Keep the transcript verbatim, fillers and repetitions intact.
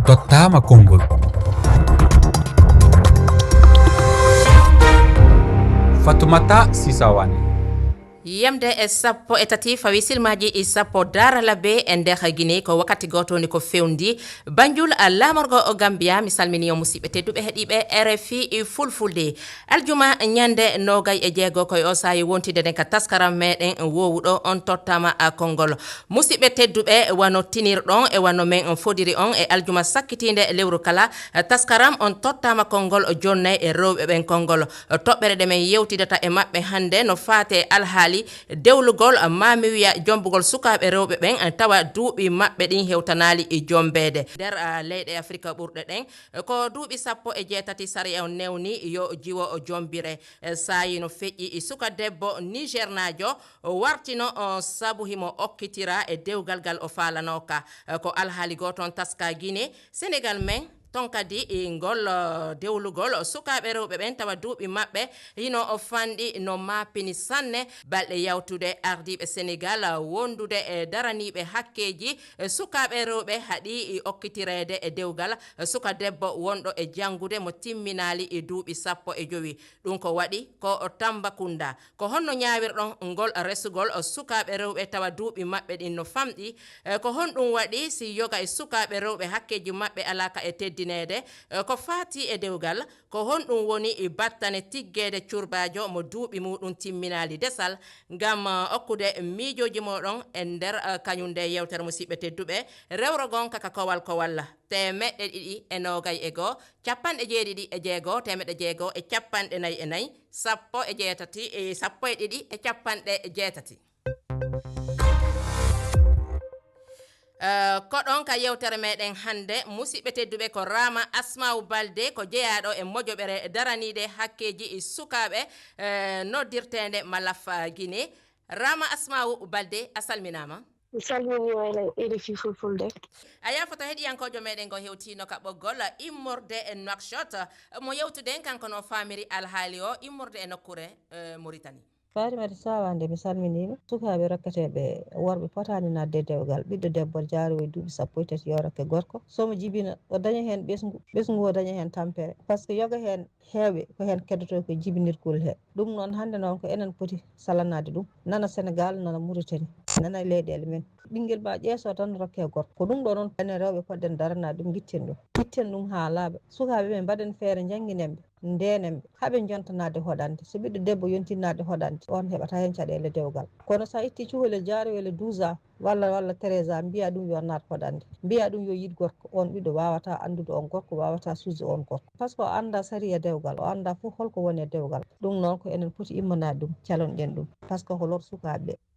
Tottama konngol. Fatumata Sisawane. Yamde e sappo e tati fawi silmaji e sappo dara labbe e nder Guinée ko wakkati goto ni ko fewndi Banjul a lamorgo o Gambia. Mi salmini on musidɓe tedduɓe heɗiɓe R F I Fulfulde. Aljuma ñande nogay e jeego koye o saayi wontide nden ka taskaram meɗen wowuɗo on tottama a konngol. Musidɓe tedduɓe wano tinirɗon e wano men fodiri on e aljuma sakkitinde lewru kala, taskaram on tottama konngol jonnay e rewɓe ɓen konngol. Toɓɓere ɗe men yewtidata e maɓɓe hannde no faate alhaali dewlugol maami wiya jombugol sukaaɓe rewɓe ɓen tawa duuɓi maɓɓe ɗin hewtanaali e jombeede. Nder, ah, leyɗe Afrika ɓurɗe ɗen, ko duuɓi sappo e jeetati sariya on newni yo jiwo o jombire. Eh, saayi no feƴƴi e suka debbo Nigernaajo wartino, oh, sabu himo okkitira e dewgal gal o faalanooka. Eh, ko alhaali gooto on taska Guinée, Senegal men, ton kadi e ngol, eh, dewlugol sukaaɓe rewɓe ɓen tawa duuɓi maɓɓe hino o fanɗi no maapini sanne. Balɗe yawtude ardiiɓe Senegal, eh, wondude e daraniiɓe hakkeeji, eh, sukaaɓe rewɓe haɗi e okkitireede e dewgal, eh, suka debbo wonɗo e janngude mo timminaali e duuɓi sappo e jowi. Ɗum ko waɗi ko Tambacounda. Ko honno ñaawirɗon ngol resugol sukaaɓe rewɓe tawa duuɓi maɓɓe ɗin no famɗi? Eh, ko honɗum waɗi si yoga e sukaaɓe rewɓe hakkeeji maɓɓe alaa ka e teddineede? Eh, ko faati e dewgal, ko honɗum woni e battane tiggeede curbaajo mo duuɓi muɗum timminaali desal? Ngam, eh, okkude miijooji mooɗon e nder, eh, kañum nde yewtere, musiɓɓe tedduɓe, rewrogon ka ka kowal kowal teemeɗɗe ɗiɗi e noogay e goo, capanɗe jeeɗiɗi e jeego, teemeɗɗe jeego e capanɗe nayi e nayi, sappo e jeetati, e sappo e ɗiɗi e capanɗe jeetati. Eh, ko ɗon ka yewtere meɗen hannde, musiɓɓe tedduɓe, ko Rama Asma'u Balde, ko jeyaaɗo e mojoɓere daraniiɗe hakkeeji e sukaaɓe, eh, noddirteende Malaf Guinée. Rama Asma'u Balde, a salminaama. Mi salminiima e R F I Fulfulde. A yaafoto heɗiyankoojo meɗen ngo hewtiino ka ɓoggol immorde e Nouakchott. Mo yewtuden kanko no faamiri alhaali o immorde e nokkuure, eh, Mauritanie. Fatimata Sawande, mi salminiima. Sukaaɓe rokketeeɓe worɓe potaani naatde e dewgal. Ɓiɗɗo debbo jaarowo e duuɓi sappo e tati yo rokke gorko. So mo jibina, o daña heen ɓesngu, ɓesngu o daña heen tampere. Par ce que yoga heen heewɓe ko heen keddotoo ko jibinirgol he. Ɗum noon, hannde noon ko enen poti salanaade ɗum, nana Senegaal, nana Mauritanie, nana e leyɗeele men. Ɓinngel ma ƴeeso tan rokke gorko. Ko ɗum ɗo noon enen rewɓe poɗɗen daranaade ɗum, ngitten ɗum. Itten ɗum haa laaɓa. Sukaaɓe ɓe mbaɗen feere, njannginen ɓe, ndeenen ɓe, haa ɓe njonta naatde hoɗande. So ɓiɗɗo debbo yontii naatde hoɗande, on heɓata heen caɗeele dewgal. Kono so a ittii cukalel jaaroyel e douze ans, walla, walla treize ans, mbiya ɗum yo naat hoɗande. Mbiya ɗum yo yiɗ gorko, on ɓiɗɗo waawata anndude on gorko, waawata suusde on gorko. Par ce que o anndaa sariya dewgal, o anndaa fof holko woni e dewgal. Ɗum noon ko enen poti immanaade ɗum, calon ɗen ɗum. Par ce que ko lor sukaaɓe ɓe.